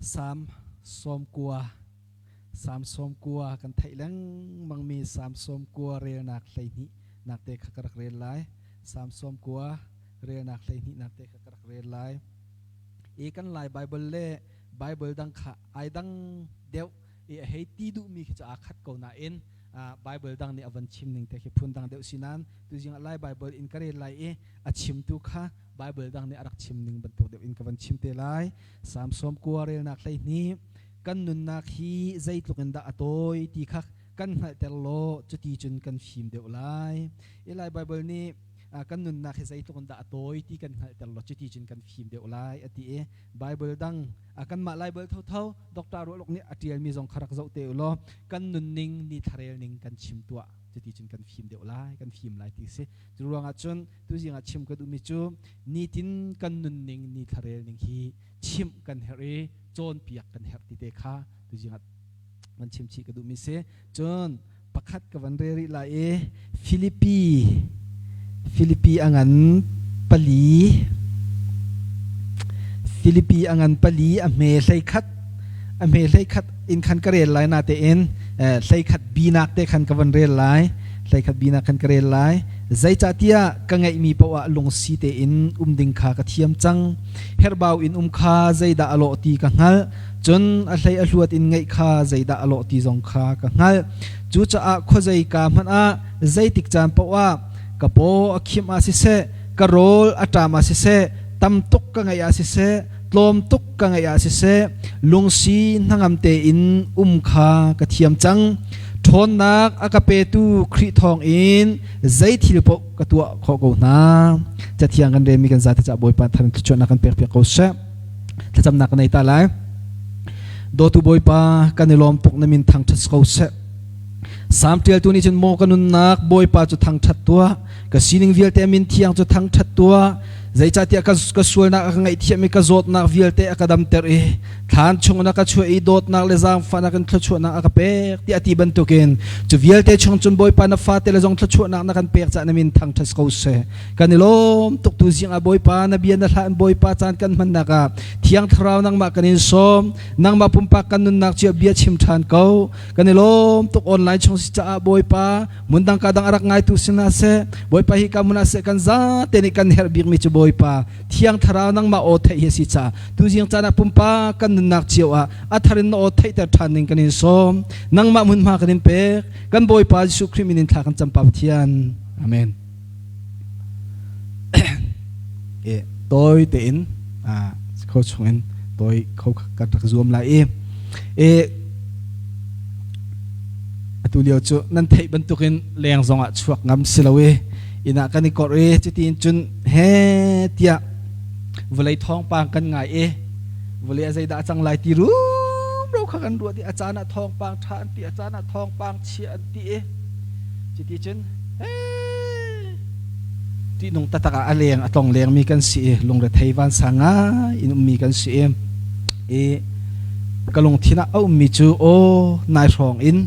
Salm 90 Salm 90 kan theih lengmangmi Salm 90 relnak 12 nak te kha ka rak rel lai. Salm 90 relnak 12 nak te kha ka rak rel lai. I kan Lai Bible le Bible dang kha ai dang deuh i a hei ti duhmi khi cu aa khat ko nain Bible dang nih a van chim ning te khi phun dang deuh si nain tuzing ah Lai Bible in ka rel lai i a chimtu kha Bible dang nih a rak chim ning bantuk deuh in ka van chim te lai. Salm 90 relnak 12 kan nunnak hi zeitluk in dah a tawi ti kha kan hngalhter law cuti cun kan fim deuh lai. I Lai Bible nih kan nunnak hi zeitluk in dah a tawi ti kan hngalhter law cuti cun kan fim deuh lai a ti i Bible dang kanmah Bible thotho Dr. Rualuk nih a ṭialmi zong kha rak zoh te u law kan nunning ni thlarel ning kan chim tuah cuti cun kan fim deuh lai kan fim lai ti si cu ruangah cun tuzing ah chim ka duhmi cu nitin kan nunning ni thlarel ning hi chimh kan herh i cawnpiak kan herh ti te kha tuzing ah van chim chih ka duhmi si cun pakhat ka van re rih lai i Filipi Filipi a ngan pali Filipi a ngan pali a hme 11 a hme 11 in khan ka rel lai na tein 11 binak te khan ka van rel lai 11 binak khan ka rel lai zeicahtiah ka ngeihmi paoh ah lungsi tein um ding kha ka thiam cang herbau in um kha zeidah a lawh ti ka hngalh cun a hlei a hluat in ngeih kha zeidah a lawh ti zong kha ka hngalh cucaah khuazei ka hmanh ah zeitik caan paoh ah ka paw a khim ah siseh ka rawl a ṭam ah siseh tam tuk ka ngeih ah siseh tlawm tuk ka ngeih ah siseh lungsi hnangam tein um kha ka thiam cang ṭhawnnak a ka petu Khrih thawng in zei thil paoh ka tuah khawh ko hna cathiang kan relmi kan zate ca Bawipa thar in thluachuahnak kan pek piak ko seh thlacamnak kan nei ta lai dawtu Bawipa kan i lawm tuk na min thangṭhat ko seh Salm ṭialtu nih cun maw ka nunnak Bawipa cu thangṭhat tuah ka sining vialte a min thiang cu thangṭhat tuah zeicahtiah ka, ka sualnak a ka ngaihthiam i ka zawtnak vialte a ka damter i thlan chungin a ka chuah i dawtnak le zaangfahnak in thluachuahnak a ka pek tiah ti bantukin cu vialte chung cun Bawipa na fate le zong thluachuahnak na kan pek caah na min thangṭhat ko seh kan i lawm tuk tu zing ah Bawipa na bia na hlah in Bawipa caan kan hmannak ah Thiang Thlarau nangmah kan in sawm nangmah pumpak kan nunnak cio bia chim ṭhan ko kan i lawm tuk online chung si caah Bawipa mundang ka dang a rak ngaitu si hna seh Bawipa hi ka mun ah seh kan zate nih kan herh bikmi cu Bawipa Thiang Thlarau nangmah aw theih hi si caah tuzing caan ah pumpak kan nunnak cio ah a thar in na aw theihter ṭhan ding kan in sawm nangmah hmunhma kan in pek kan Bawipa Jesuh Khrih min in thla kan cam pa Pathian amen e tawi tein a kho chungin tawi kho kan rak zuam lai i e atu lio cu nan theih bantukin leng zongah chuak ngam si lo i inn ah kan i korh i cutiin cun he tiah vawlei thawngpang kan ngai i vawlei a zeidah a cang lai ti rumro kha kan ruat i a caan ah thawngpang ṭha an ti a caan ah thawngpang chia an ti i cuti cun ṭihnung taktak ah a leng a tlong lengmi kan si i lungrethei vansang ngai in ummi kan si i i ka lungthin ah a ummi cu aw nai hrawng in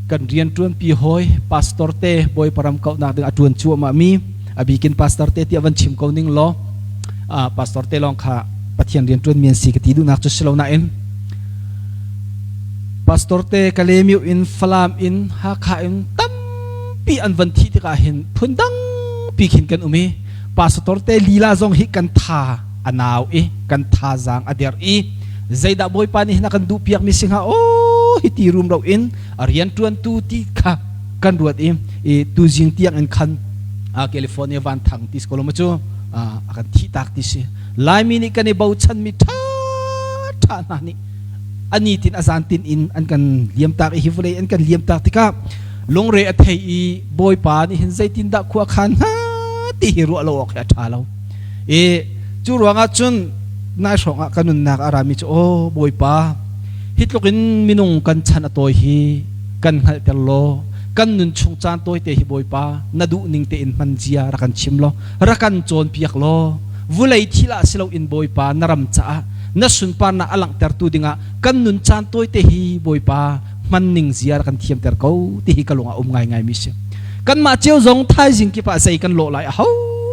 kan rian ṭuanpi hawi pastor te Bawipa ram kauhnak ding a ṭuan cuahmah mi a bikin pastor te tiah van chim ko ning law pastor te lawng kha Pathian rian ṭuanmi an si ka ti duhnak cu si lo nain pastor te Kalaymyo in Falam in Hakha in tampi an van thih tikah hin phundang pi khin kan um i pastor te lila zong hi kan tha a nau i kan thazaang a der i zeidah Bawipa nih hin a kan duhpiak mi si hnga aw hi ti rum ro in a rian ṭuantu ti kha kan ruat i i tuzing tiang in khan California van thang ti si ko lo ma cu a kan thih tak ti si Laimi nih kan i bochan mi ṭha ṭha hna nih ani tin a zan tin in an kan liamtak i hi vawlei an kan liamtak tikah lungre a thei i Bawipa nih hin zeitindah khua khan hnga ti hi ruah lo awk hi a ṭha lo i cu ruangah cun nai hrawng ah ka nunnak a rami cu aw Bawipa hi tluk in minung kan chan a tawi hi kan hngalhter law kan nun chung caan tawite hi Bawipa na duh ning tein hman zia rak kan chim law rak kan cawnpiak law vulei thil ah si loin Bawipa na ram caah na sunparnak a langhtertu dingah kan nun caan tawite hi Bawipa hman ning zia rak kan thiamter ko ti hi ka lung ah um ngaingai mi si kanmah cio zong thaizing kip ah zei kan lawh lai a ho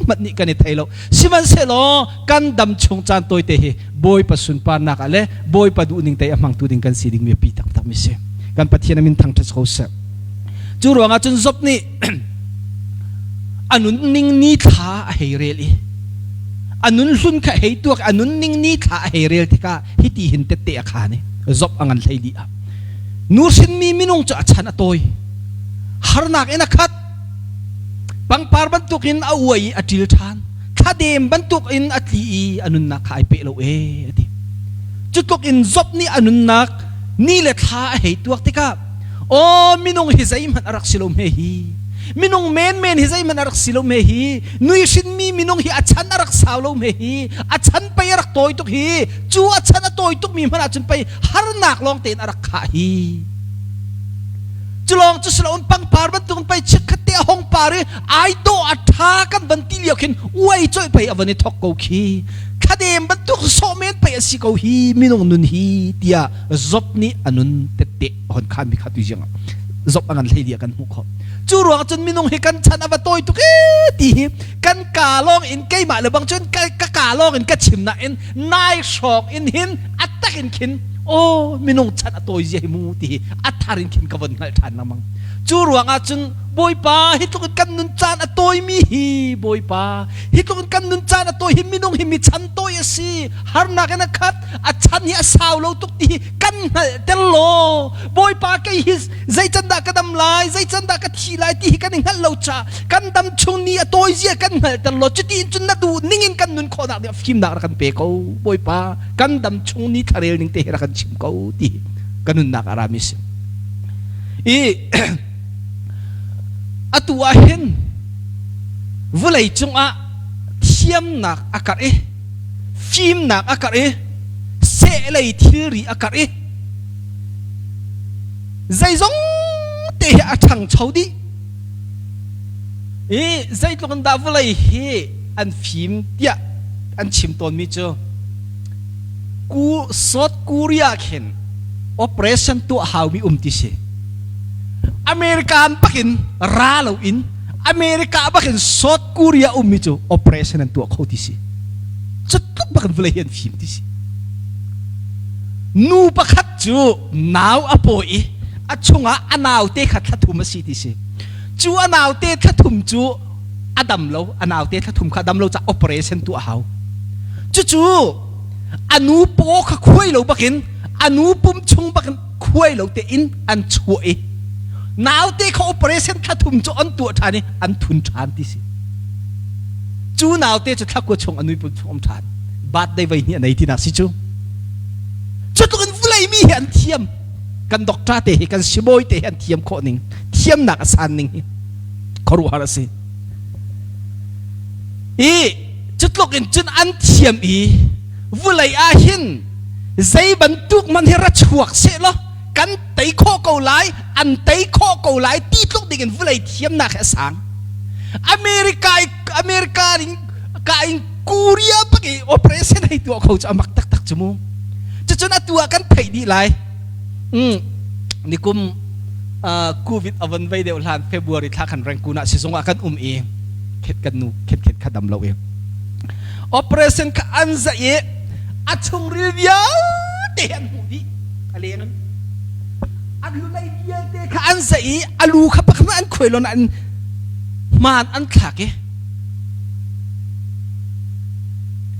hmanh nih kan i thei lo. Sihmanhsehlaw kan dam chung caan tawite hi Bawipa sunparnak ah le Bawipa duhning te a hmangtu ding kan si ding mi pi taktak mi si. Kan Pathian a min thangṭhat ko seh. Cu ruangah cun Job nih a nunning ni thla a hei rel i a nun hlun kha hei tuak a nunning ni thla a hei rel tikah hiti hin tette a khaan i Job a ngan hlei dih ah nu hrinmi minung cu a chan a tawi harnak in a khat pangpar bantukin a uai i a ṭil ṭhan thladem bantukin a tli i a nunnak kha ai peh lo e a ti cu tluk in Job nih a nunnak ni le thla a hei tuak tikah aw minung hi zeihmanh a rak si lo hme hi minung menmen hi zeihmanh a rak si lo hme hi nui hrinmi minung hi a chan a rak sau lo hme hi a chan pei a rak tawi tuk hi cu a chan a tawi tuk mi hmanh ahcun pei harnak lawng tein a rak khah hi culawng cu siloin pangpar bantuk in pei chikkhat te a hong par i ai dawh a ṭha kan van ti lio khin uai coih pei a van i thok ko khi thladem bantuk sawh men pei a si ko hi minung nun hi tiah Job nih a nun tette hon khan mi kha tu ziang Job a ngan hlei dia kan hmuh khawh cu ruang cun minung hi kan chan a va tawi tuk e ti hi kan ka lawng in keimah le bang cun ka ka lawng in ka chim na in nai hrawk in hin a tak in khin aw minung chan a tawi zia hi mu ti hi a thar in khin ka von hngalh ṭhan lengmang cu ruangah cun Bawipa hi tluk in kan nun caan a tawimi hi Bawipa hi tluk in kan nun caan a tawi hi minung hi mi chan tawi a si harnak in a khat a chan hi a sau lo tuk ti hi kan hngalh tel law Bawipa kei hi zei can dah ka dam lai zei can dah ka thi lai ti hi kan i hngalh lo ca kan dam chung ni a tawi zia kan hngalh tel law cuti in cun na duh ning in kan nun khawhnak ding fimnak rak kan pe ko Bawipa kan dam chung ni thlarel ning te hi rak kan chim ko ti ka nunnak a rami si i atu ah hin vawlei cungah thiamnak a karh i fimnak a karh i sehlei thilri a karh i zeizong te hi a ṭhangcho dih i zeitluk in dah vawlei hi an fim tiah an chim tawnmi cu South Korea khin operation tuah haumi um ti si. American bakin ra lo in America bakin South Korea ummi cu operation an tuah kho ti si. Cutluk bakin vawlei hi an fim ti si. Nu pakhat cu nau a pawi i a chungah a naute kha thla thum a si ti si. Cu a naute thla thum cu a dam lo a naute thla thum kha dam lo ca operation tuah hau cucu a nu paw kha khuai lo bakin a nu pum chung bakin khuai lo te in an chuah i naute kha operation thla thum cu an tuah ṭhan i an thun ṭhan ti si cu naute cu thla kua chung a nui pum chung um ṭhan birthday voi hnih a nei ti nak si cu cu tluk in vulei mi hi an thiam kan doctor te hi kan sibawi te hi an thiam khawh ning thiamnak a san ning hi khuaruahhar a si i cutluk in cun an thiam i vulei ah hin zei bantuk man hi ra chuak seh law kan tei khawh ko lai an tei khawh ko lai ti tluk ding in vulei thiamnak hi a sang America America in ka in Korea bak i operation hei tuah kho cu a mak taktak cu mu cucun atu ah kan theih dih lai Nikum COVID a von vei deuh hlan February thla khan Rangoon ah sizung ah kan um i khet kan nu khet khet kha dam lo i operation kha an zaih i a chungril vialte an hmuh dih a leng in a lulei vialte kha an zaih i a lu kha pakhat an khuai lon an hmaan an thlak i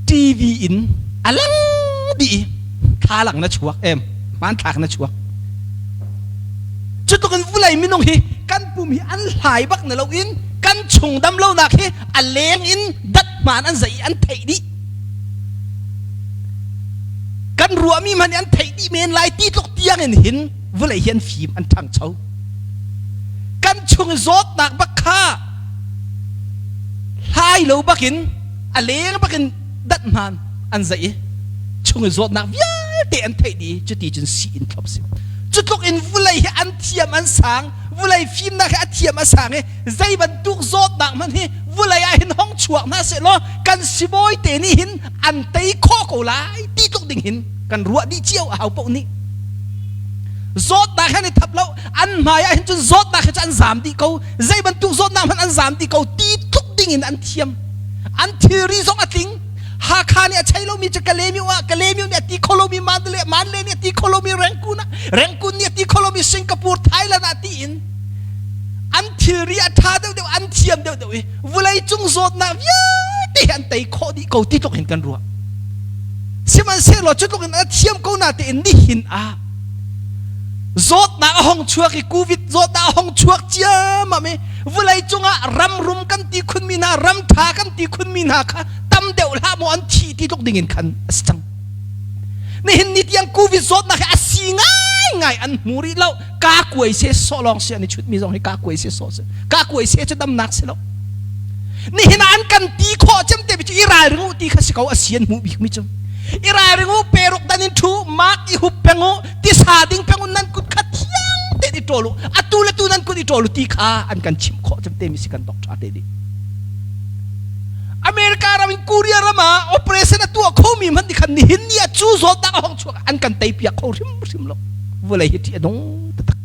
TV in a lang dih i thlalang na chuak em hmanthlak na chuak cutluk in vulei minung hi kan pum hi an hlai bak na lo in kan chung dam lonak hi a leng in dat hmaan an zei an theih dih kan ruahmi hmanh an theih dih men lai ti tluk tiang in hin vulei hi an fim an ṭhangcho kan chung zawtnak bak kha hlai lo bakin a leng bakin dat hmaan an zaih i chung i zawtnak vialte an theih dih i cuti cun sii in thlop si cutluk in vulei hi an thiam an sang vulei fimnak hi a thiam a sang i zei bantuk zawtnak hmanh hi vulei ah hin hong chuak hna seh law kan sibawi te nih hin an tei khawh ko lai ti tluk ding hin kan ruah dih cio a hau paoh nih zawtnak han i thap lo an hmai ah hin cun zawtnak hi cu an zam dih ko zei bantuk zawtnak hmanh an zam dih ko ti tluk ding in an thiam. An thilri zong a tling. Hakha nih a chei lomi cu Kalaymyo ah, Kalaymyo nih a ti kho lomi Mandalay, Mandalay nih a ti kho lomi Rangoon ah, Rangoon nih a ti kho lomi Singapore, Thailand ah tiin an thilri a ṭha deuhdeuh, an thiam deuhdeuh i vawleicung zawtnak vialte hi an tei khawh dih ko ti tluk hin kan ruah. Sihmanhsehlaw cu tluk in a thiam ko natein nihin ah zawtnak a hong chuak i COVID zawtnak a hong chuak ciammam i vawlei cungah ram rum kan ti khunmi hna ram ṭha kan ti khunmi hna kha tam deuh hlah maw an thi ti tluk ding in khan a si cang. Nihin ni tiang COVID zawtnak hi a si ngaingai an hmu rih lo. Ka kuai se sawh lawng si an i chutmi zong hi ka kuai se sawh si. Ka kuai se cu damnak si lo. Nihin ah an kan ti khawh cem te cu i ralring u ti kha si ko a si an hmuh bikmi cu. I ralring u peruk dan in ṭhu mak i hup peng u tisa ding peng u nan kut kha thiang tein i ṭawl u atu le tu nan kut i ṭawl u ti kha an kan chimh khawh cem te mi si kan doctor te nih. America ram in Korea ram ah operation a tuah khomi hmanh nih khan nihin ni ah cu zawtnak a hong chuak an kan tei piak kho hrimhrim lo. Vawlei hi ṭih a nung taktak.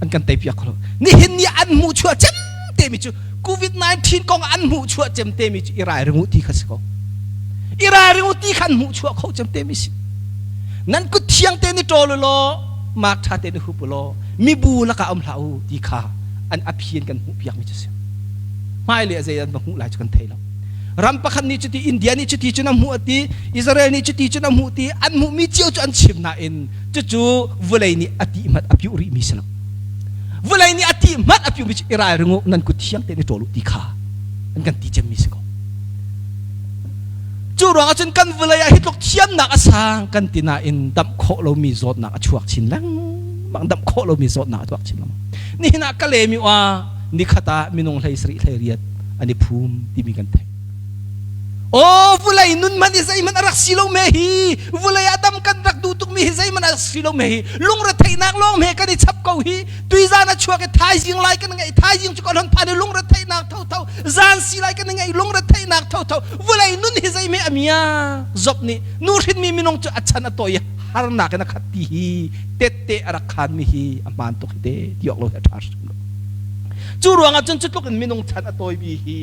An kan tei piak kho lo. Nihin ni an hmuh chuah cem temi cu COVID-19 kong an hmuh chuah cem temi cu i ralring u ti kha si ko. I ralring u ti kha an hmuh chuah kho cem temi si. Nan kut thiang te ni ṭawl u law mak ṭha te ni hup u law mibu lakah um hlah u ti kha an aphi in kan hmuh piak mi cu si. Hmailei ah zei an va hmuh lai cu kan thei lo. Ram pakhat nih cuti India nih cuti cun a hmuh a ti, Israel nih cuti cun a hmuh ti, an hmuhmi cio cu an chim nain cucu vawlei nih a ti hmanh a piuh rihmi si lo. Vawlei nih a ti hmanh a piuhmi cu i ralring u, nan kut thiang tein i ṭawl u ti kha an kan ti cemmi si ko. Cu ruangah cun kan vawlei ah hi tluk thiamnak a sang kan ti nain damh khawh lomi zawtnak a chuak chin lengmang, damh khawh lomi zawtnak a chuak chin lengmang. Nihin ah Kalaymyo ah nikhat ah minung 17 18 an i phum timi kan theih. Aw vulei nun hmanh hi zeihmanh a rak si lo me hi vulei ah dam kan rak duh tukmi hi zeihmanh a rak si lo me hi lungretheihnak lawng he kan i chap ko hi tuizan a chuak i thaizing lai kan ngeih thaizing cu kan hon phan i lungretheihnak thotho zan si lai kan ngeih lungretheihnak thotho vulei nun hi zeihme a mia Job nih nu hrinmi minung cu a chan a tawi i harnak in a khat ti hi tette a rak khanmi hi a hmaan tuk hi te ti awk lo hi a ṭha hrim lo. Cu ruangah cun cu tluk in minung chan a tawimi hi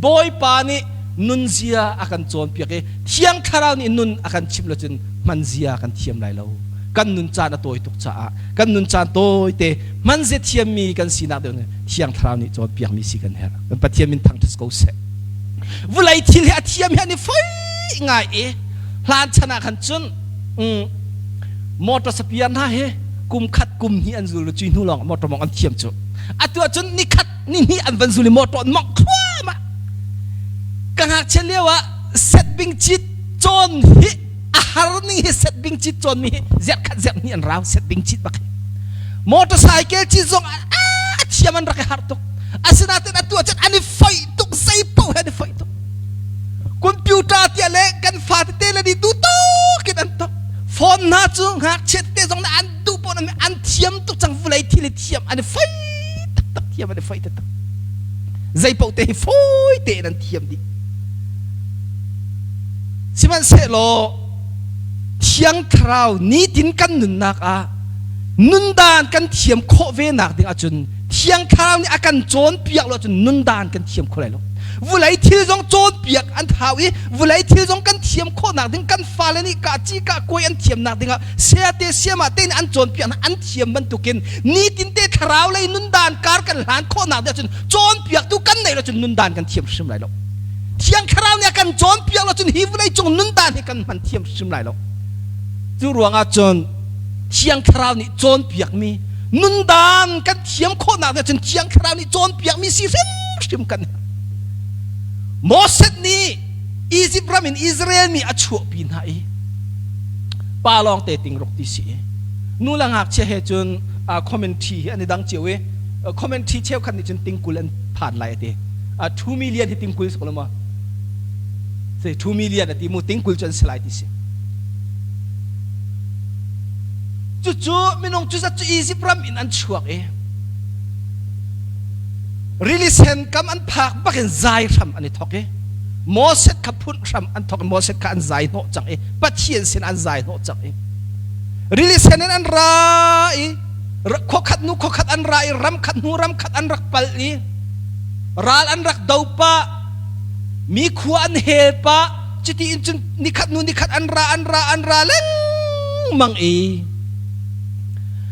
Bawipa nih nunzia a kan cawnpiak i Thiang Thlarau nih nun a kan chimh lo cun hmanzia kan thiam lai lo. Kan nun caan a tawi tuk caah kan nun caan tawite hmanzia thiammi kan sinak deuh Thiang Thlarau nih cawnpiakmi si kan herh. Kan Pathian min thangṭhat ko seh. Vulei thil hi a thiam hi an i foi ngai i hlan chan ah khan cun motor sapiar hna hi kum khat kum hnih an zul cui hnu lawng motor mong an thiam cu atu ahcun nikhat ni hnih an van zul i motor an mongh thluahmah ka ngakchia lio ah set bing cit cawn hi a har ning hi set bing cit cawn mi hi zerh khat zerh hnih an rau set bing cit bak hi motorcycle cit zong a thiam an rak i har tuk asinain atu ahcun an i foih tuk zei paoh he an i foih tuk computer tiah le kan fa tete le ni duh tuk in an tok phone hna cu ngakchia tete zong nih an duh paoh an thiam tuk cang vulei thil hi thiam an i foi taktak thiam an i foi taktak zei paoh te hi fawi tein an thiam dih sihmanhsehlaw thiang thlarau nitin kan nunnak ah nundan kan thiam khawh ve nak ding ahcun thiang thlarau nih a kan cawnpiak lo ahcun nundan kan thiam kho lai lo vulei thil zong cawnpiak an thau i vulei thil zong kan thiam khawhnak ding kan fale nih ka ci ka kuai an thiamnak dingah saya te siama te nih an cawnpiak hna an thiam bantukin nitin te thlarau lei nundan kar kan hlan khawhnak ding ahcun cawnpiaktu kan neih lo cun nundan kan thiam hrim lai lo thiang thlarau nih a kan cawnpiak lo cun hi vulei cung nundan hi kan hman thiam hrim lai lo cu ruangah cun thiang thlarau nih cawnpiakmi nundan kan thiam khawhnak ding cun thiang thlarau nih cawnpiakmi si hrimhrim kan Moses nih Egypt ram in Israel mi a chuahpi hna i pa lawng te ting ruk ti si nu le ngakchia he cun commentary hi an i dang cio i commentary cheukhat nih cun tingkul an phan lai ati 2 million hi tingkul si ko ma si 2 million ati mu tingkul cu an si lai ti si cucu minung cu zat cu Egypt ram in an chuak i rili sen kam an phak bakin zai hram an i thok i Moses kha phun hram an thok i Moses kha an zai hnawh cang i Pathian sin an zai hnawh cang i rili sen in an ra i khuakhat hnu khuakhat an ra i ram khat hnu ram khat an rak pal i. Ral an rak do pah, mi khua an hel pah, cuti in cun nikhat hnu nikhat an ra an ra an ra lengmang i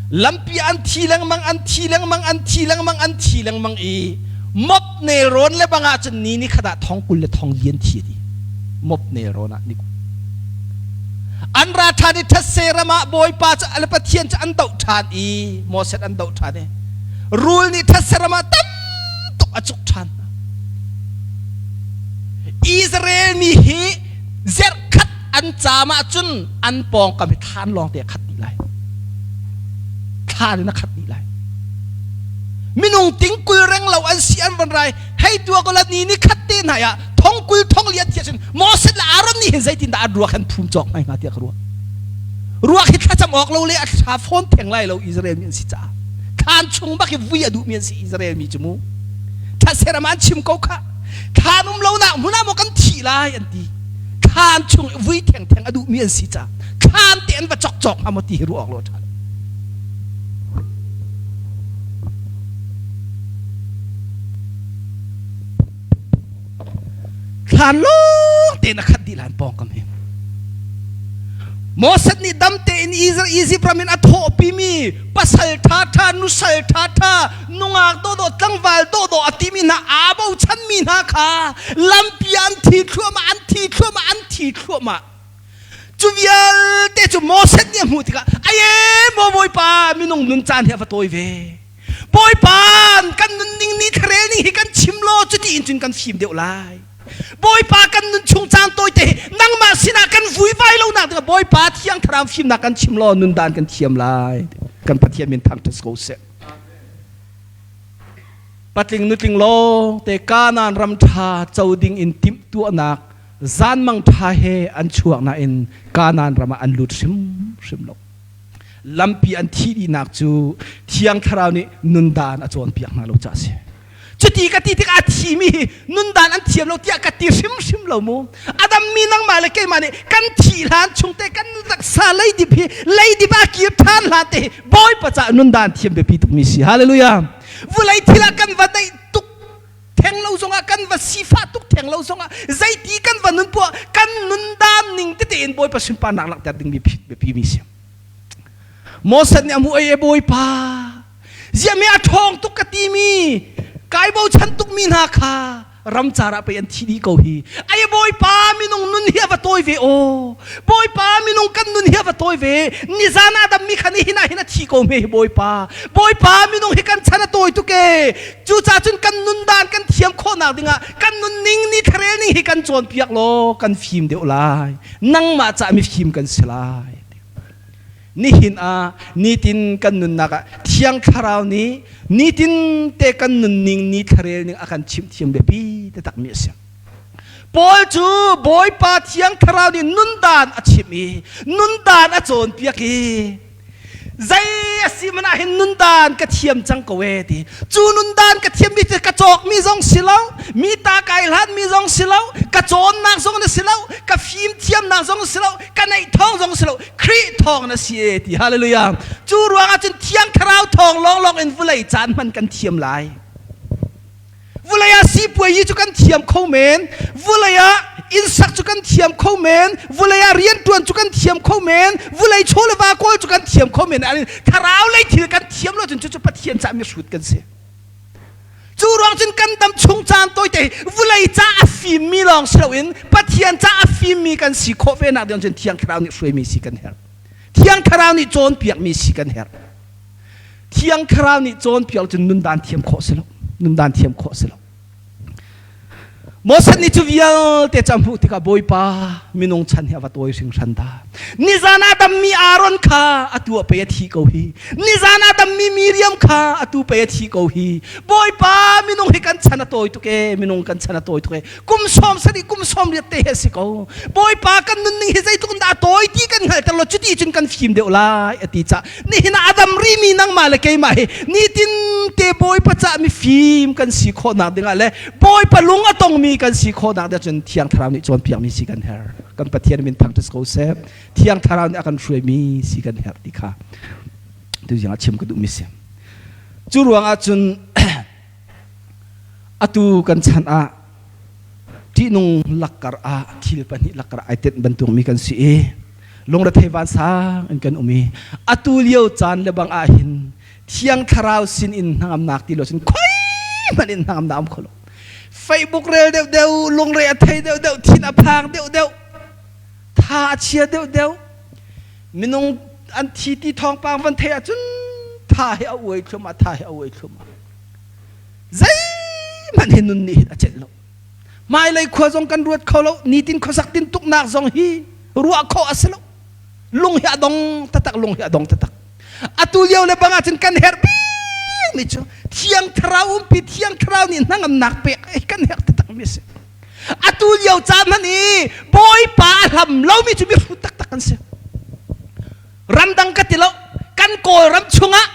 lampi an thi lengmang an thi lengmang an thi lengmang an thi lengmang i mop nelrawn le bang ah cun ni nikhat ah thong kul le thong lian thi ti mop nelrawn ah ni an ra ṭhan i thetse ram ah Bawipa cu le Pathian cu an doh ṭhan i Moses an doh ṭhan i rul nih thetse ram ah tam tuk a cuk ṭhan hna. Israel mi hi zerhkhat an caam ahcun an pawngkam hi thlan lawng te a khat dih lai. Thlan in a khat dih lai. Minung tingkul reng lo an si an van rai hei tua ko la ni ni khat te hna ah thong kul thong lian thia cun Moses le Aaron nih hin zeitin dah an ruak han phum cawk hngai hnga tiah ka ruah. Ruak hi thlacam awk lo le a thla fawn theng lai lo Israel mi an si caah. Thlan chung bak hi vui a duhmi an si Israel mi cu mu. Thla an chim ko kha. Thlan um lonak hmun ah maw kan thih lai an ti. Thlan chung vui thengtheng a duhmi an si caah thlan te an va chok cawk hnga maw ti hi ruah awk lo ṭha lo. Thlan lawng tein a khat dih lan pawngkam hi. Moses nih dam tein Egypt ram in a thawhpimi pasal ṭhaṭha, nusal ṭhaṭha, nungak dawhdawh, tlangval dawhdawh a timi hna aa bochanmi hna kha lampi an thi thluahmah, an thi thluahmah, an thi thluahmah. Cu vialte cu Moses nih a hmuh tikah, aye maw Bawipa, minung nun caan hi a va tawi ve. Bawipa kan nunning ni thlarel ning hi kan chim law cuti in cun kan fim deuh lai. Bawipa kan nun chung caan tawite hi nangmah sinah kan vuivai lo nak dingah Bawipa thiang thlarau fimnak kan chim law nun dan kan thiam lai. Kan Pathian min thangṭhat ko seh. Patling nutling lawng te Kanaan ram ṭha co ding in timhtuahnak zanmang ṭha he an chuak nain Kanaan ram ah an lut hrimhrim lo. Lampi an thih dihnak cu Thiang Thlarau nih nundan a cawnpiak hna lo caah a si. Cuti ka ti tikah a thimi hi nundan an thiam lo tiah ka ti hrimhrim lo mu. A dammi nangmah le keimah nih kan thih hlan chung te kan taksa leidip hi leidip ah kir ṭhan hlan te hi Bawipa caah nundan thiam biapi tukmi si. Hallelujah. Vulei thil ah kan va daih tuk theng lo zongah kan va sifah tuk theng lo zongah zeiti kan va nun poah kan nundan ning tete in Bawipa sunparnak langhter dingmi biapi mi si. Moses nih a hmuh ei e Bawipa ziahmi a ṭhawng tuk ka timi kai bochan tukmi hna kha ramcar ah pei an thi dih ko hi ai Bawipa minung nun hi a va tawi ve aw Bawipa minung kan nun hi a va tawi ve nizan ah dammi kha nihin ah hin a thi ko hme hi Bawipa Bawipa minung hi kan chan a tawi tuk e cucaah cun kan nun dan kan thiam khawhnak dingah kan nunning ni thlarel ning hi kan cawnpiak law kan fim deuh lai nangmah cah mifim kan si lai Nihin ah nitin kan nunnak ah Thiang Thlarau nih nitin te kan nunning ni thlarel ning a kan chimh thiam biapi takmi a si. Paul cu Bawipa Thiang Thlarau nih nundan a chimh i nundan a cawnpiak i zei a si man ah hin nundan ka thiam cang ko e ti cu nundan ka thiammi cu ka cawkmi zong si lo mi ta kai hlanmi zong si lo ka cawnnak zong na si lo ka fim thiamnak zong si lo ka neih thawng zong si lo Khrih thawng na si e ti hallelujah cu ruangah cun thiang thlarau thawng lawnglawng in vulei caan hman kan thiam lai vulei ah sipuai cu kan thiam kho men vulei ah innsak cu kan thiam kho men vulei ah riantuan cu kan thiam kho men vulei chaw le va kawl cu kan thiam kho men thlarau lei thil kan thiam lo cun cucu Pathian cah mi hrut kan si Cu ruang cun kan dam chung caan tawite vulei ca a fimmi lawng si loin Pathian ca a fimmi kan si khawh ve nak ding cun Thiang Thlarau nih hruaimi si kan herh. Thiang Thlarau nih cawnpiakmi si kan herh. Thiang Thlarau nih cawnpiak cun nundan thiam khawh si lo. Nundan thiam khawh si lo. Moses nih cu vialte cu a hmuh tikah Bawipa minung chan hi a va tawi hringhran dah. Nizan ah dammi Aaron kha atu ah pei a thi ko hi. Nizan ah dammi Miriam kha atu pei a thi ko hi. Bawipa minung hi kan chan a tawi tuk e, minung kan chan a tawi tuk e. Kum sawm sarih kum sawm riat te hi a si ko. Bawipa kan nunning hi zeitluk in dah a tawi ti kan hngalhter lo cuti cun kan fim deuh lai a ti cah nihin ah a dam rihmi nangmah le keimah hi nitin te Bawipa cah mifim kan si khawhnak dingah le Bawipa lung a tongmi kan si khawhnak ding cun Thiang Thlarau nih cawnpiakmi si kan herh. Kan Pathian min thangṭhat ko seh. Thiang Thlarau nih a kan hruaimi si kan herh ti kha tuzing ah chim ka duhmi si. Cu ruangah cun Atu kan chan ah ṭihnung lakkar ah thil pahnih lakkar ai tenh bantuk mi kan si i lungrethei vansang in kan um i atu lio caan le bang ah hin Thiang Thlarau sin in hnangamnak ti lo cun khoi hmanh in hnangamnak um kho lo. Facebook rel deuh deuh, lungre a thei deuh deuh, thin a phang deuh deuh, tha a chia deuh deuh. Minung an thi ti thawngpang van theih ahcun tha hi a uai thluahmah, tha hi a uai thluahmah. Zeihmanh hi nun nih hin a celh lo. Hmailei khua zong kan ruat kho lo, nitin khuasak tintuknak zong hi ruah khawh a si lo. Lung hi a dong taktak, lung hi a dong taktak. Atu lio le bang ahcun kan herh bikmi cu Thiang Thlarau umpi Thiang Thlarau nih hnangamnak pek hi kan herh taktakmi a si. Atu lio caan hmanh i Bawipa a hlam lomi cu mihrut taktak kan si. Ramdang ka ti lo, kan Kawlram chungah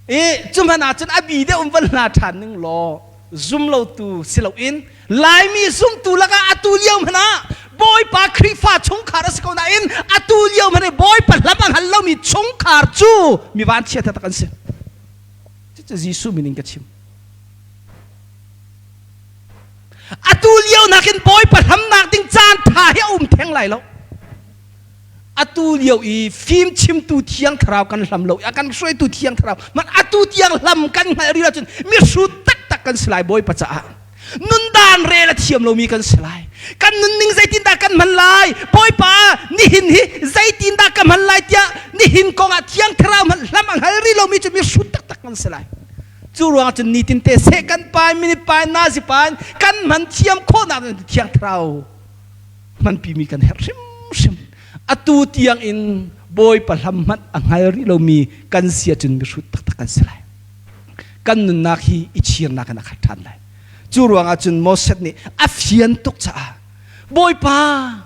i cu hmanh ahcun a bi deuh in van hla ṭhan ning law zum lotu si loin Laimi zumtu lakah atu lio hmanh ah Bawipa Khrihfa chungkhar a si ko nain atu lio hmanh i Bawipa hlam a hngal lomi chungkhar cu mi vanchia taktak an si. Cucu Jesuh min in ka chim. Atu lio nakin Bawipa hlamnak ding caan ṭha hi a um theng lai lo. Atu lio i fim chimtu Thiang Thlarau kan hlam lo i a kan hruaitu Thiang Thlarau man atu tiang hlam kan hngalh rih ahcun mihrut taktak kan si lai Bawipa caah. Nundan rel a thiam lomi kan si lai. Kan nunning zeitindah kan hman lai? Bawipa nihin hi zeitindah ka hman lai tiah nihin kongah Thiang Thlarau hmanh hlam a hngal rih lomi cu mihrut taktak kan si lai. Cu ruangah cun nitin te seh kan pai, minute pai, nazi pai kan hman thiam khawhnak Thiang Thlarau hmanpimi kan herh hrimhrim. Atu tiang in Bawipa hlam hmanh a hngal rih lomi kan si ahcun mihrut taktak kan si lai. Kan nunnak hi i chirnak in a khat ṭhan lai. Cu ruangah cun Moses nih a fian tuk caah Bawipa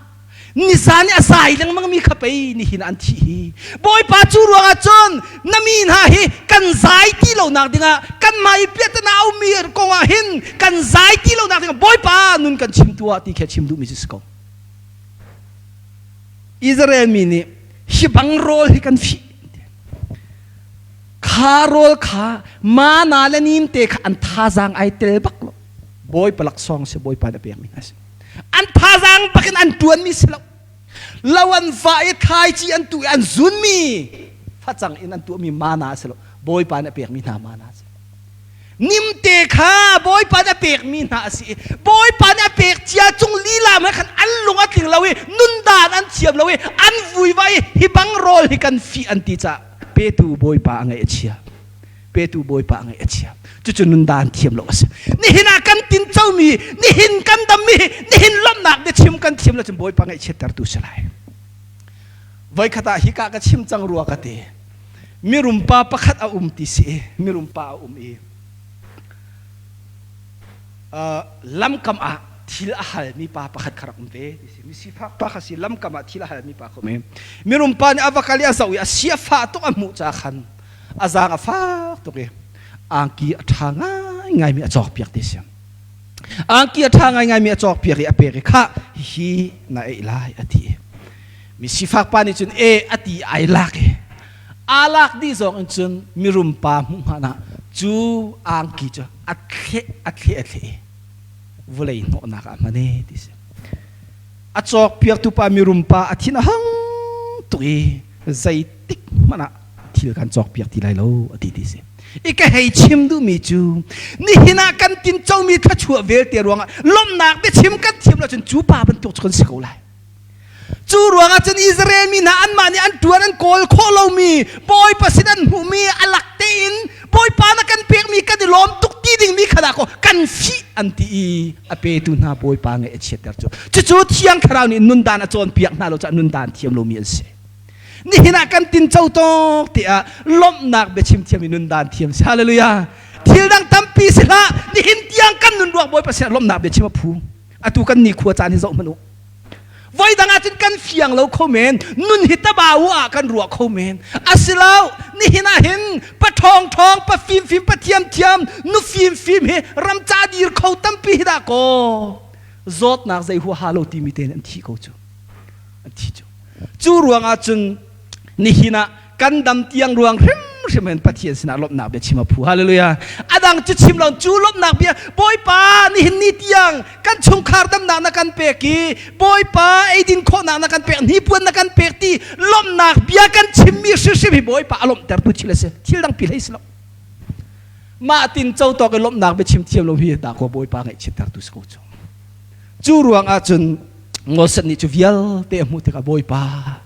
nizan i a zai lengmangmi kha pei nihin an thih hi. Bawipa cu ruangah cun na mi hna hi kan zai ti lonak dingah kanmah i piahtana a ummi kongah hin kan zai ti lonak dingah Bawipa nun kan chim tuah ti khi a chim duhmi cu si ko. Israel mi nih hi bang rawl hi kan fih. Kha rawl kha mana le nimte kha an thazaang ai tel bak lo. Bawipa laksawng si Bawipa na pekmi hna si. An thazaang bakin an ṭuanmi si lo. Lo an vah i thlaici an tuh i an zunmi facang in an tuahmi mana a si lo. Bawipa nih a pekmi hna mana a si. Nimte kha Bawipa nih a pekmi hna a si i Bawipa nih a pek cia cung lila he khan an lung a tling lo i nundan an thiam lo i an vuivai i hi bang rawl hi kan fih an ti caah petu Bawipa a ngaih a chia. Petu Bawipa a ngaih a chia. Cucu nundan thiam lo a si. Nihin ah kan tincomi, nihin kan dammi, nihin lawmhnak biachim kan thiam lo cun Bawipa ngaihchiattertu si lai. Voikhat ah hika ka chim cang rua ka ti. Mirum pa pakhat a um ti si i mirum pa a um i lamkam ah thil a halmi pa pakhat kha rak um ve ti si. Mi sifak pa kha si lamkam ah thil a halmi pa kha um i mirum pa nih a va kal i a zoh i a sia fah tuk a hmuh caah khan a zaang a fak tuk i angki a ṭha ngaingaimi a cawkpiak ti si. Angki a ṭha ngaingaimi a cawkpiak i a pek i khah hihi na ei lai a ti. Mi sifak pa nih cun e a ti ai lak i aa lak dih zong in cun mirum pa hmuh hngan ah cu angki cu a thleh a thleh a thleh i vawlei hnawhnak ah hman e ti si. A cawkpiaktu pa mirum pa a thin a hang tuk i zeitik hmanh ah thil kan cawkpiak ti lai lo a ti ti si. I ka hei chim duhmi cu nihin ah kan tincomi thluachuah vialte ruangah lawmhnak biachim kan thiam lo cun cu pa bantuk cu kan si ko lai. Cu ruangah cun Israel mi hna anmah nih an ṭuan an kawl khawh lomi Bawipa sin an hmuhmi a lak tein Bawipa na kan pekmi kan i lawm tuk ti dingmi kha dah kaw kan fih an ti i a petu hna Bawipa ngaih a chiatter cu. Cucu Thiang Thlarau nih nundan a cawnpiak hna lo caah nundan thiam lomi an si. Nihin ah kan tinco tawk tiah lawmhnak biachim thiam i nundan thiam si. Hallelujah. Thil dang tampi si hlah. Nihin tiang kan nun ruang Bawipa sin ah lawmhnak biachim a phu. Atu kan nikhua caan hi zoh hmanh u. Voi dang ah cun kan fiang lo kho men. Nun hi tabau ah kan ruah kho men. Asilo nihin ah hin pa ṭhawng ṭhawng, pa fimfim, pa thiam thiam, nu fimfim hi ram ca dir kho tampi hi dah kaw zawtnak zei huaha lo timi te an thi ko cu. An thi cu. Cu ruangah cun nihin ah kan dam tiang ruang hrimhrim. hrimhrim in Pathian sinah lawmhnak bia chim a phu. Hallelujah. A dang cu chim lo cu lawmhnak bia Bawipa nihin ni tiang kan chungkhar damnak na kan pek i Bawipa eidin khawhnak na kan pek hnipuan na kan pek ti lawmhnak bia kan chimmi hrimhrim hi Bawipa a lawmhtertu thil a si. Thil dang pi hlei si lo. Mah tin co tawk i lawmhnak bia chim thiam lo hi dahkaw Bawipa ngaihchiattertu si ko cu. Cu ruang ah cun Moses nih cu vialte a hmuh tikah Bawipa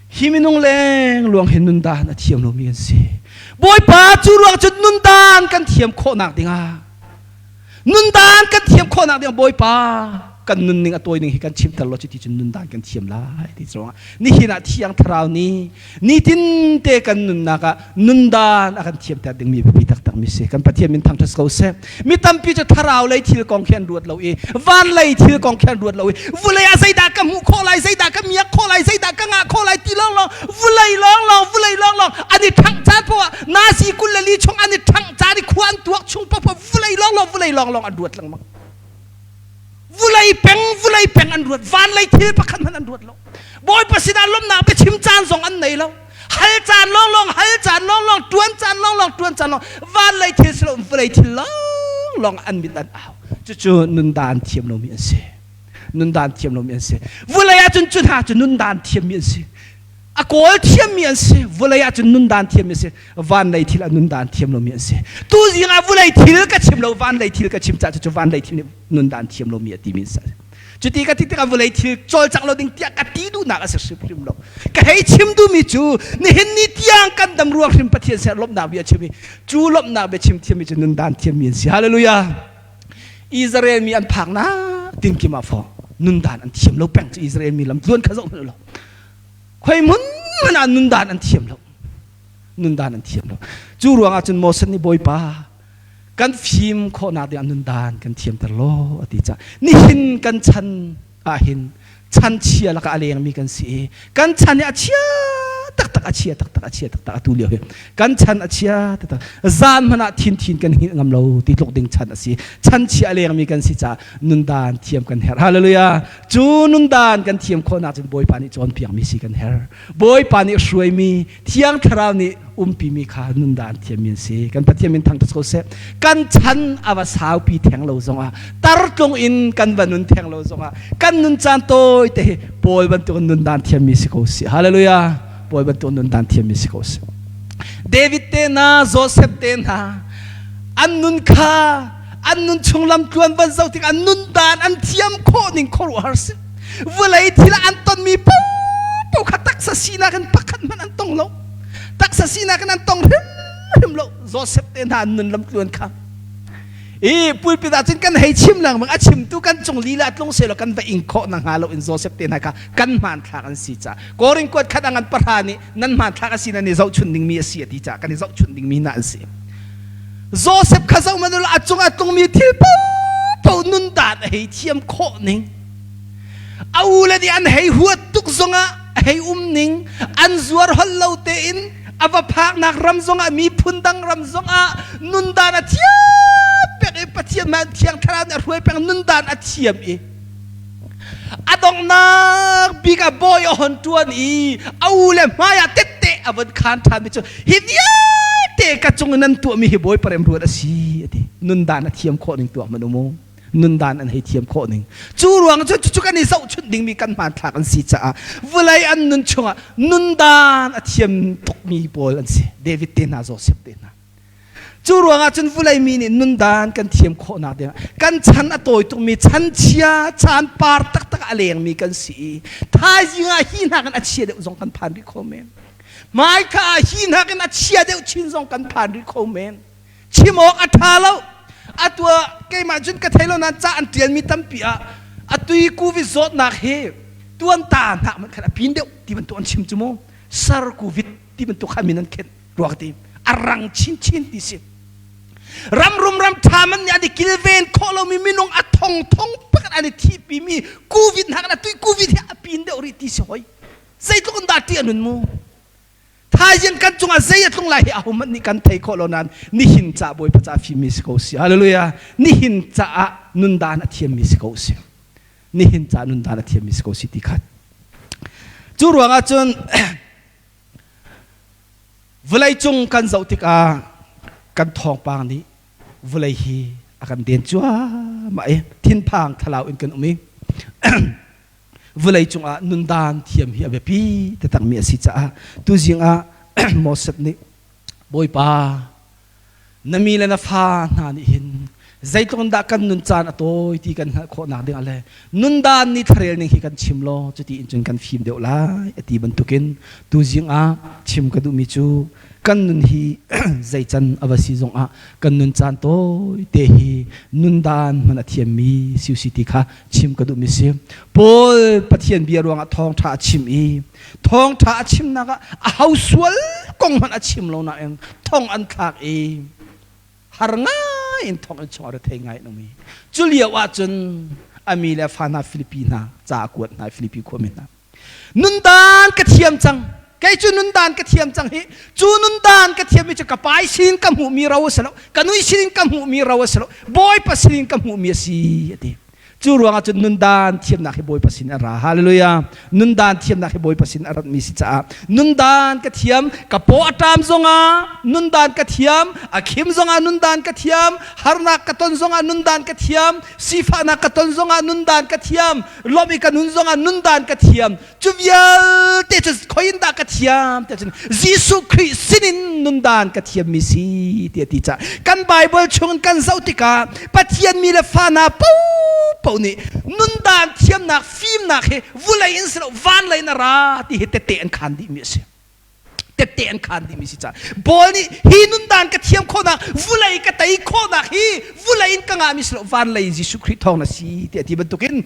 hi minung leng luang hin nundan a thiam lomi an si. Bawipa cu ruang cun nundan kan thiam khawhnak dingah nundan kan thiam khawhnak dingah Bawipa kan nunning a tawi ning hi kan chimter law cuti cun nundan kan thiam lai ti ruangah nihin ah Thiang Thlarau nih nitin te kan nunnak ah nundan a kan thiamter dingmi biapi taktakmi si. Kan Pathian min thangṭhat ko seh. Mi tampi cu thlarau lei thil kong khi an ruat lo i van lei thil kong khi an ruat lo i vulei ah zeidah ka hmuh khawh lai, zeidah ka miak khawh lai, zeidah ka ngah khawh lai ti lawnglawng vulei lawnglawng vulei lawnglawng an i ṭhangh caan poah ah nazi 24 chung an i ṭhangh caan i khua an tuak chung paoh vulei lawnglawng vulei lawnglawng an ruat lengmang. Vulei peng vulei peng an ruat van lei thil pakhat hmanh an ruat lo. Bawipa sinah lawmhnak biachim caan zong an nei lo. Hal caan lawnglawng hal caan lawnglawng ṭuan caan lawnglawng ṭuan caan lawng van lei thil si lo vawlei thil lawnglawng an mit an au. Cucu nundan thiam lomi an si. Nundan thiam lomi an si. Vulei ahcun cu hna cu nundan thiammi an si. A kawl thiammi an si. Vulei ahcun nundan thiammi an si. Van lei thil a nundan thiam lomi an si. Tuzing ah vulei thil ka chim lo van lei thil ka chim caah cucu van lei thil nih nundan thiam lomi a timi an si. Cuti ka ti tikah vawlei thil cawlcangh lo ding tiah ka ti duhnak a si hrimhrim lo. Ka hei chim duhmi cu nihin ni tiang kan dam ruang hrim Pathian ser lawmhnak bia chim i cu lawmhnak bia chim thiammi cu nundan thiammi an si. Hallelujah. Israel mi an phaknak tinkim ah fo nundan an thiam lo peng cu Israel mi lam tluan kha zoh hmanh lo. Khoi hmun hmanh ah nundan an thiam lo. Nundan an thiam lo. Cu ruangah cun Moses nih Bawipa kan fim khawhnak ding ah nundan kan thiamter law a ti caah nihin kan chan ah hin chan chia lakah a lengmi kan si i kan chan hi a chia taktak a chia taktak a chia taktak atu lio hi kan chan a chia taktak zan hmanh ah thin thin kan hngilh ngam lo ti tluk ding chan a si chan chia a lengmi kan si caah nundan thiam kan herh hallelujah cu nundan kan thiam khawhnak cun Bawipa nih cawnpiakmi si kan herh Bawipa nih hruaimi Thiang Thlarau nih umpimi kha nundan thiammi an si. Kan Pathian min thangṭhat ko seh. Kan chan a va saupi theng lo zongah, tartlung in kan va nun theng lo zongah, kan nun caan tawi te hi Paul bantuk nundan thiammi si ko sih. Hallelujah. Paul bantuk nundan thiammi si ko sih. David te hna, Joseph te hna, an nun kha an nun chung lam tluan van zoh tik an nundan an thiam khawh ning khuaruahhar si. Vawlei thil an tonmi paohpaoh kha taksa sinak in pakhat hmanh an tong lo. Taksa sinak in an tong hrimhrim lo. Joseph te hna an nun lamtluan kha. I pulpit ah cun kan hei chim lengmang a chimtu kan cung lila tlung selaw kan va ing khawh na hnga lo in Joseph te hna kha kan hmanthlak an si ca. Korin kuat khat angan pahra nih nan hmanthlak a si nan i zohchunh dingmi a si a ti ca kan i zohchunh dingmi hna an si. Joseph kha zoh hmanh a cung a tlungmi thil paohpaoh nun dan a hei thiam khawh ning A ule nih an hei huat tuk zongah a hei um ning an zuar holh lo tein a va phaknak ram zongah miphun dang ram zongah nundan a thiam pek i Pathian man thiang thlarau nih a hruai peng nundan a thiam i a donghnak bik ah bawi a hon ṭuan i a u le hmai ah tette a von khaan ṭhan mi cu hi vialte ka cung i nan tuahmi hi bawi parem ruat a si a ti nundan a thiam khawh ning tuah hmanh u mu nundan an hei thiam khawh ning cu ruang cu cucu kan i zohchunh dingmi kan hmanthlak an si caah vawlei an nun chungah nundan a thiam tukmi pawl an si David te hna Joseph te hna cu ruangah cun vawlei mi nih nundan kan thiam khawhnak dingah kan chan a tawi tukmi chan chia chan par taktak a lengmi kan si i thaizing ah hi hna kan a chia deuh zong kan phan rih kho men hmaikha ah hi hna kan a chia deuh chin zong kan phan rih kho men Chim awk a ṭha lo. Atu ah keimah cun ka thei lo nain ca an ṭialmi tampi ah atui covid zawtnak hi tuanta hna man khan a pin deuh ti bantuk an chim cu mu. Sar covid ti bantuk kha min an khenh rua ka ti. A rang chinchin ti si. Ram rum ram ṭha man nih an i kilven khawh lomi minung a thong thong pakat an i thihpimi covid hna kan atui covid hi a pin deuh rih ti si hoi. Zeitluk in dah ṭih a nun mu. Thaizing kan cungah zei a tlung lai hi ahohmanh nih kan thei khawh lo nain nihin ca Bawipa ca fimmi si ko si. Hallelujah. Nihin caah nundan a thiammi si ko si. Nihin ca nundan a thiammi si ko si ti khat. Cu ruangah cun Vawleicung kan zoh tikah kan thawngpang nih vawlei hi a kan den cuahmah i thinphang thlalau in kan um i vawlei cungah nundan thiam hi a biapi taktakmi a si caah tuzing ah Moses nih Bawipa na mi le na fa hna nih hin zeitluk in dah kan nun caan a tawi ti kan hngalh khawhnak dingah le nundan ni thlarel ning hi kan chim law cuti in cun kan fim deuh lai a ti bantukin tuzing ah chim ka duhmi cu kan nun hi zei can a va si zongah kan nun caan tawi te hi nundan hman a thiammi si usih ti kha chim ka duhmi si. Paul Pathian bia ruangah thawngṭha a chim i thawngṭha a chimnak ah a ho sual kong hmanh a chim lo nain thong an thlak i har ngai in thong in chungah rethei ngai in um i cu lio ah cun a mi le fa hna Filipi hna ca a kuat hna Filipi khuami hna nundan ka thiam cang kei cu nundan ka thiam cang hi cu nundan ka thiam mi cu ka pai sin ka hmuhmi ro a si lo ka nui sin ka hmuhmi ro a si lo bawipa sin ka hmuhmi a si a ti. Cu ruangah cun nundan thiamnak hi Bawipa sin a ra. Hallelujah. Nundan thiamnak hi Bawipa sin a ratmi si caah nundan ka thiam, ka paw a ṭam zongah nundan ka thiam, a khim zongah nundan ka thiam, harnak ka ton zongah nundan ka thiam, sifahnak ka ton zongah nundan ka thiam, lawmh i ka nun zongah nundan ka thiam. Cu vialte cu khoi in dah ka thiam tiah cun Jesuh Khrih sinin nundan ka thiammi si tiah ti cah kan Bible chung kan zoh tikah Pathian mi le fa hna paohpaoh nih nundan thiamnak fimnak hi vulei in si lo van lei in a ra ti hi tette an khan dihmi a si. Tette an khan dihmi si caah Paul nih hi nundan ka thiam khawhnak vulei ka tei khawhnak hi vulei in ka ngahmi si lo van lei Jesuh Khrih thawng na si tiah ti bantukin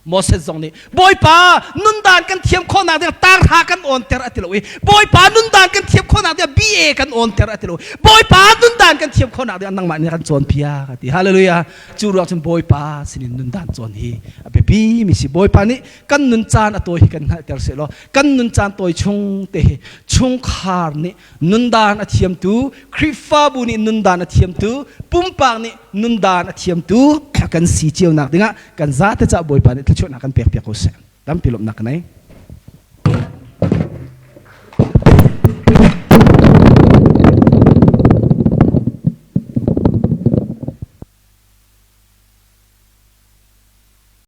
Moses zong nih Bawipa nundan kan thiam khawhnak ding tanghra kan awnter a ti lo i Bawipa nundan kan thiam khawhnak ding BA kan awnter a ti lo. Bawipa nundan kan thiam khawhnak ding nangmah nih kan cawnpiak a ti. Hallelujah. Cu ruang cun Bawipa sinin nundan cawn hi a biapi mi si. Bawipa nih kan nun caan a tawi hi kan hngalhter seh law kan nun caan tawi chung te hi chungkhar nih nundan a thiamtu Khrihfabu nih nundan a thiamtu pumpak nih nundan a thiamtu kan si cio nak dingah kan zate cah Bawipa nih thluachuahnak kan pek piak ko seh. Tampi lawmhnak ka nei.